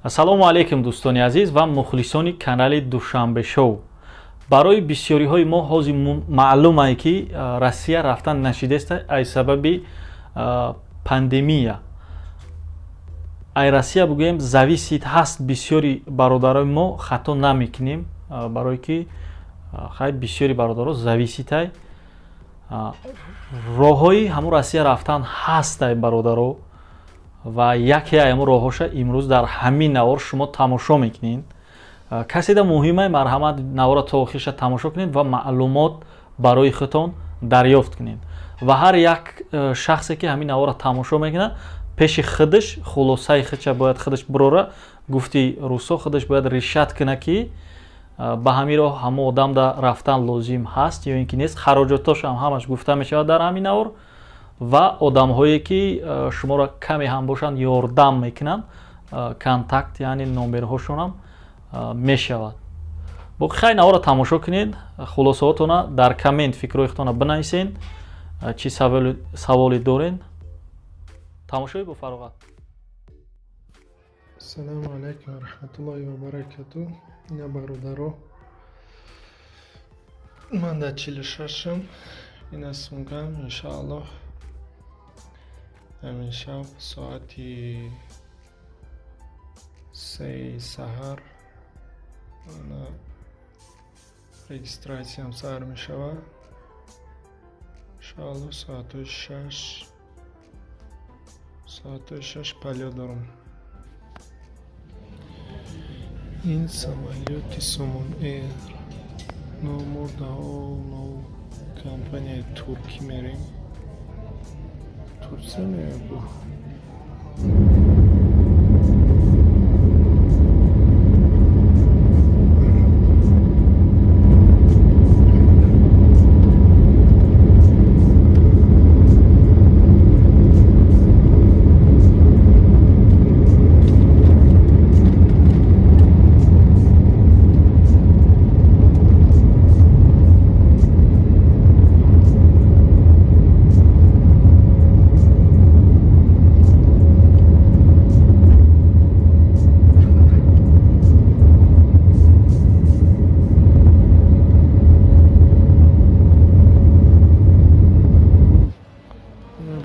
Ассалому алайкум, дӯстони азиз ва мухлисони канали Душанбе шоу. Барои бисёриҳои мо ҳозир маълумае, ки Россия рафтан нашидеста ай сабаби пандемия. Ай Россия бугӯем, зависит ҳаст бисёри бародарои мо, хато намекунем, барое ки хай бисёри бародаро зависитай. Роҳҳои ҳамун Россия рафтан ҳастай, бародаро, ва яке ай ҳамун роҳҳоша имрӯз дар ҳамин навор шумо тамошо мекунед. Каседа муҳимай, марҳамат, навора то охирша тамошо кунед ва маълумот барои худтон дарёфт кунед. Ва ҳар як шахсе ки ҳамин навора тамошо мекунад, пеши худаш хулосаи худша бояд худаш бирора. Гуфти русо, худаш бояд решать кунад, ки ба ҳамин роҳ ҳамон одамда рафтан лозим ҳаст ё ин ки нест. Хароҷотошам ҳамаш гуфта мешавад дар ҳамин навор ва одамҳое ки шуморо каме ҳам бошанд ёрдам мекунанд, контакт, яъне номерҳошонам мешавад. Боқи хай, наворро тамошо кунед, хулосаҳотона дар коммент, фикрҳои худтона бинависед, чӣ саволе доред. Тамошои бо фароғат. Ассалому алайкум ва раҳматуллоҳи ва баракату. Ина, бародаро, ман дар 46-ам, ина сумкам. Иншааллоҳ, ҳамин шаб соати 3-и саҳар ана регистратсиям сар мешавад. Иншааллоҳ, соатҳои 6 полёт дорам. Ин самолёти Сомон Эйр. Но мо даҳо компанияи туркӣ мерем, Турсия мерем.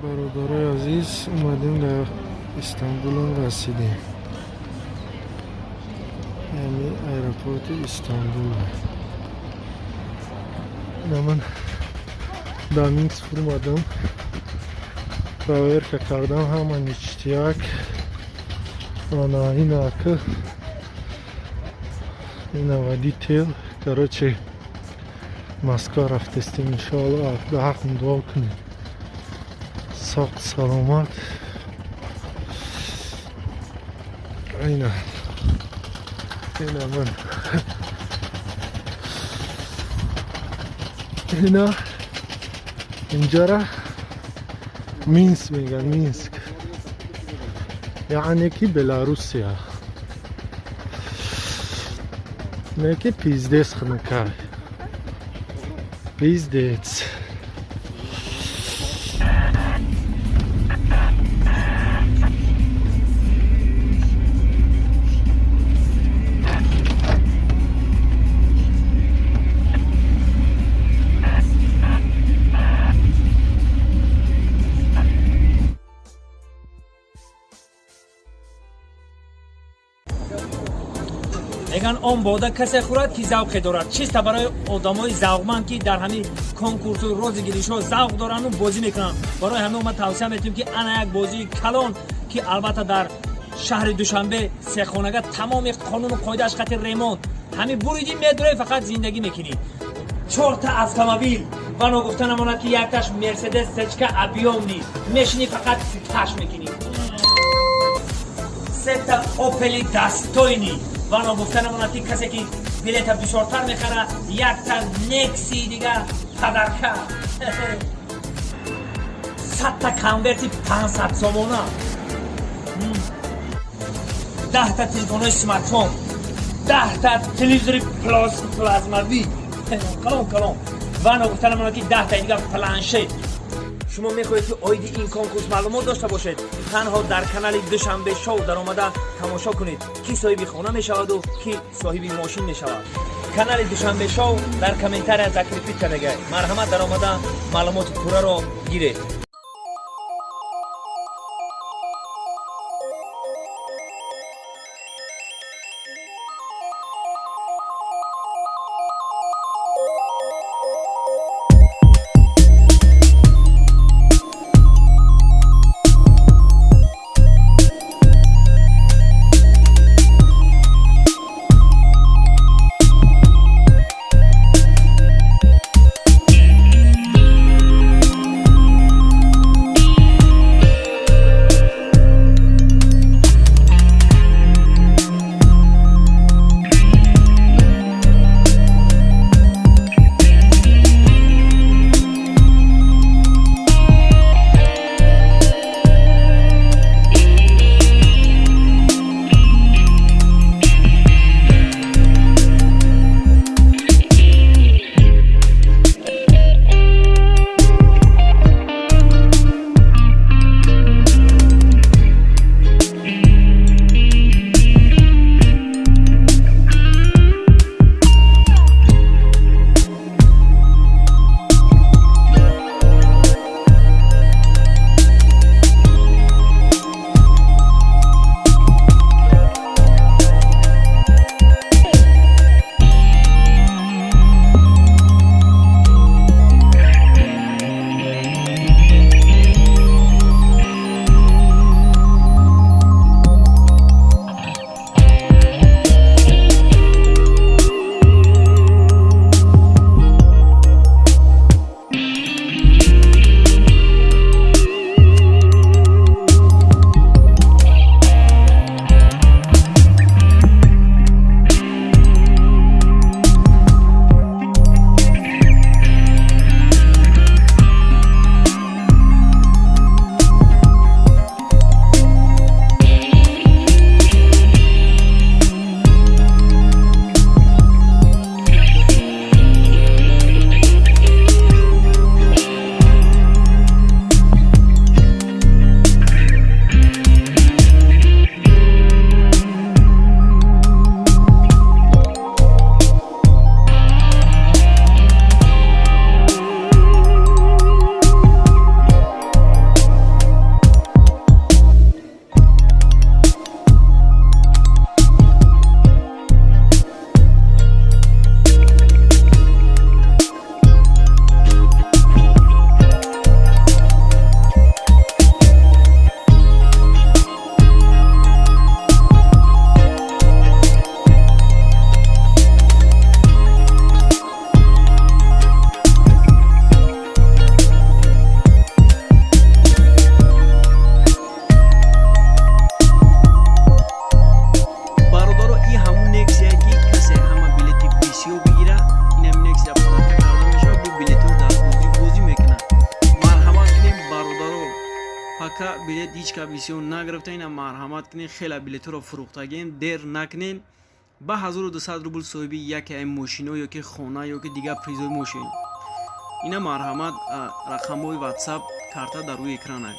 Бародарои азиз, омадем, дар Истанбулам расидем, яъне аэропорти Истанбул. Ман дар Минск фурмадам, проверка кардам, ҳама ништяк. Ана инака, ина водитель. Короче, Москва рафтестем, иншоалло. Да ҳақм дуо кунед, соқ саломат. Ина ман, ина инҷара Минск меган, Минск, яъне ки Беларусия. Не ки пиздец хунукай, пиздец. Меган, он бода касе хӯрад, ки завқе дорад. Чиста барои одамои завқманд, ки дар ҳамин конкурсу розыгрыш ҳо завқ дорану бозӣ мекунанд. Барои ҳамин ма тавсия метиҳем, ки ана як бозии калон, ки албатта дар шаҳри Душанбе сехонага, тамоми қонуну қоидааш қати ремонт, ҳамин буридӣ, медурӣ, фақат зиндагӣ мекунӣ. Чорта автомобил ва ногуфта намонад, ки якташ Мерседес сечка объёмный, мешинӣ, фақат таш мекунӣ. Сета Опели достойный ва ногуфта намонад, ки касе ки билета бисёртар мехара, якта Некси дига подарка, 100-та конверти 500 сомона, 10-та телефонҳои смартфон, 10-та телевизори плазмавӣ калон калон ва ногуфта намонад, ки 10-таи дига планшет. Шумо мехоҳед, ки оиди ин конкурс маълумот дошта бошед? Танҳо дар канали Душанбе Шоу даромада тамошо кунед, ки соҳиби хона мешаваду ки соҳиби мошин мешавад. Канали Душанбе Шоу дар комментария закрепить кардагай. Марҳамат, даромада маълумоти пурраро гиред. Бародаро, и ҳамун Нексия, ки касе ҳама билети бисёр бигира, инам Нексия подарка карда мешавад. Бо билетҳо дар бозӣ бозӣ мекунад. Марҳамат кунем, бародаро, пока билет ҳеҷ кас бисёр нагирифта. Ина, марҳамат кунем, хела билетҳоро фурӯхтагем. Дер накунем, ба 1200 рубл соҳиби яке ай мошино ё ки хона ё ки дигар призои мошин. Ина, марҳамат, рақамҳои Ватсап, карта дар рӯи экран ай.